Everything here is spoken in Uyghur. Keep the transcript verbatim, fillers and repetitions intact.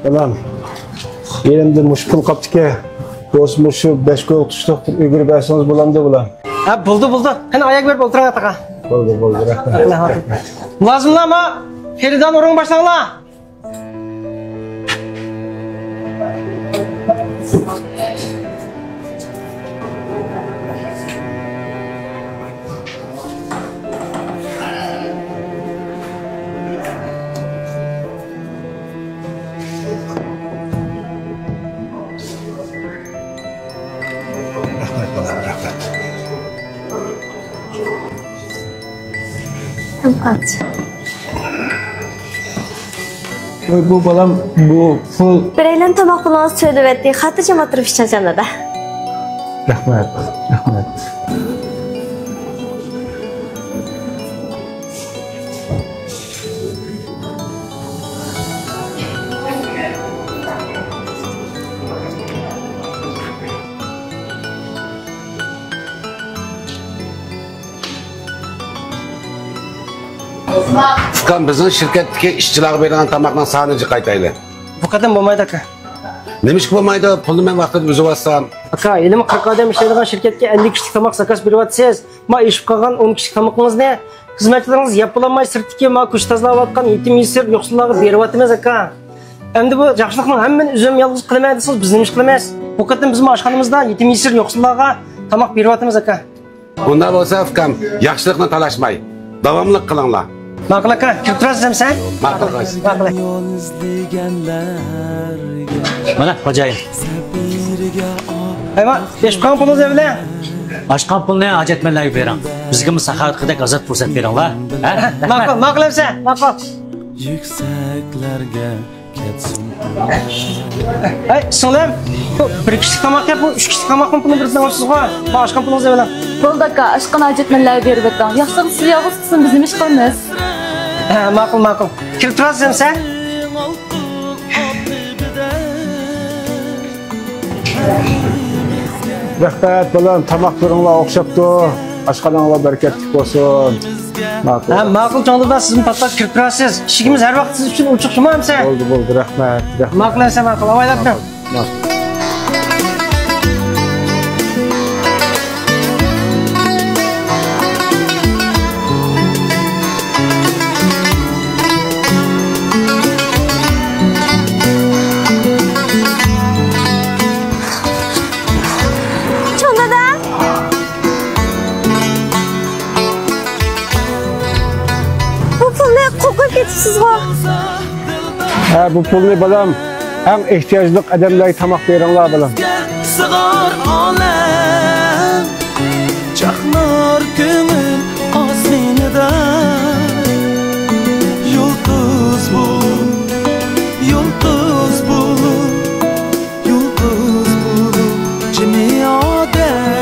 بالام، يېنىمدا مۇشۇ پۇل قاپتىكەن. بولسا مۇشۇ بەش كوي تۇتۇق بىر ئۈگرە بەرسىڭىز بولامدۇ، بالام؟ ھە، بولدى، بولدى. قېنى، ئاياغ بېرىپ ئولتۇرۇڭ، ئاتاقا. بولدى، بولدى، رەھمەت. مۇلازىملار، ما، فېرىدانى ئورۇنغا باشلاڭلار. رەھمەت، بالام، رەھمەت. ۋاي، بۇ بالام، بۇ پۇل. بىرەيلەن تاماق پۇلىڭىز تۆلىۋەتتى، خاتىرجەم ئولتۇرۇپ ئىچىڭ، جانىدا. رەھمەت، رەھمەت. ئۇكام، بىزنىڭ شىركەتتىكى ئىشچىلارغا بېرىدىغان تاماقنىڭ سانىنى جىق ئېيتايلى. بۇ قېتىم بولمايدۇ، ئاكا. نېمىشقا بولمايدۇ؟ پۇلنى مەن ۋاقتىدا ئۈزۈۋالسام. ئاكا، ھېلىمۇ قىرىق ئادەم ئىشلەيدىغان شىركەتكە ئەللىك كىشىلىك تاماق زاكاز بېرىۋاتىسىز. ما ئېشىپ قالغان ئون كىشىلىك تامىقىڭىزنى خىزمەتچىلىرىڭىز يەپ بولالماي، سىرتتىكى ما كوچا تازىلاۋاتقان يېتىم يېسىر يوقسۇللارغا بېرىۋاتىمىز، ئاكا. ئەمدى بۇ ياخشىلىقنىڭ ھەممىنى ئۆزۈم يالغۇز قىلىمەن دېسىڭىز، بىز نېمە ئىش قىلىمىز؟ بۇ قېتىم بىزمۇ ئاشخانىمىزدا يېتىم يېسىر يوقسۇللارغا تاماق بېرىۋاتىمىز، ئاكا. ئۇنداق بولسا، ئۇكام، ياخشىلىقنى تالاشماي، داۋاملىق قىلىڭلار. ماقۇل، ئاكا، كىرىپ تۇرارسىز ئەمسە؟ ماقۇل، قايسى؟ ماقۇل. مانا، خوجايىن. ئەيۋا، ئېشىپ قالغان پۇلىڭىزنى بېرىڭ. ئاشقان پۇلنى ھاجەتمەنلەرگە بېرىڭ. بىزگىمۇ ساخاۋەت قىلغۇدەك ئازاد پۇرسەت بېرىڭلار. ھە؟ ماقۇل، ماقۇل ئەمسە، ماقۇل. يۈكسەكلەرگە كەتسۇن. ھەي، سىڭلىم، بۇ بىر كىشىلىك تاماق گەپ، بۇ ئۈچ كىشىلىك تاماقنىڭ پۇلىنى بىردىن ئالىسىزغۇ. مانا ئاشقان پۇلىڭىزنى بېرىڭ. بولدى ئاكا، ئاشقان ھاجەتمەنلەرگە بېرىۋېتىڭ. ياخشىلىقنى سىز يالغۇز قىلسۇن، بىز نېمە ئىش قىلىمىز؟ ھە، ماقۇل، ماقۇل. كىرىپ تۇرارسىز ئەمسە؟ رەھمەت، بالام، تاماقلىرىڭلار ئوخشاپتۇ. ئاشخاناڭلار بەرىكەتلىك بولسۇن. ماقۇل. ھە، ماقۇل، چوڭ دادا، سىزمۇ پات-پات كىرىپ تۇرارسىز. ئىشىكىمىز ھەر ۋاقىت سىز ئۈچۈن ئوچۇق شۇمۇ ئەمسە؟ بولدى، بولدى، رەھمەت، رەھمەت. ماقۇل ئەمسە، ماقۇل. ئاۋايلاپ تۇرۇڭ. ماقۇل. چوڭ دادا! بۇ پۇلنى قوقۇپ كېتىپسىزغۇ؟ ھە، بۇ پۇلنى، بالام، ئەڭ ئېھتىياجلىق ئادەملەرگە تاماق بېرىڭلار، بالام. سىغار ئالەم، چاقنار كۆڭۈل ئاسمىنىدا. يۇلتۇز بولۇپ، يۇلتۇز بولۇپ، يۇلتۇز بولۇپ جىمى ئادەم.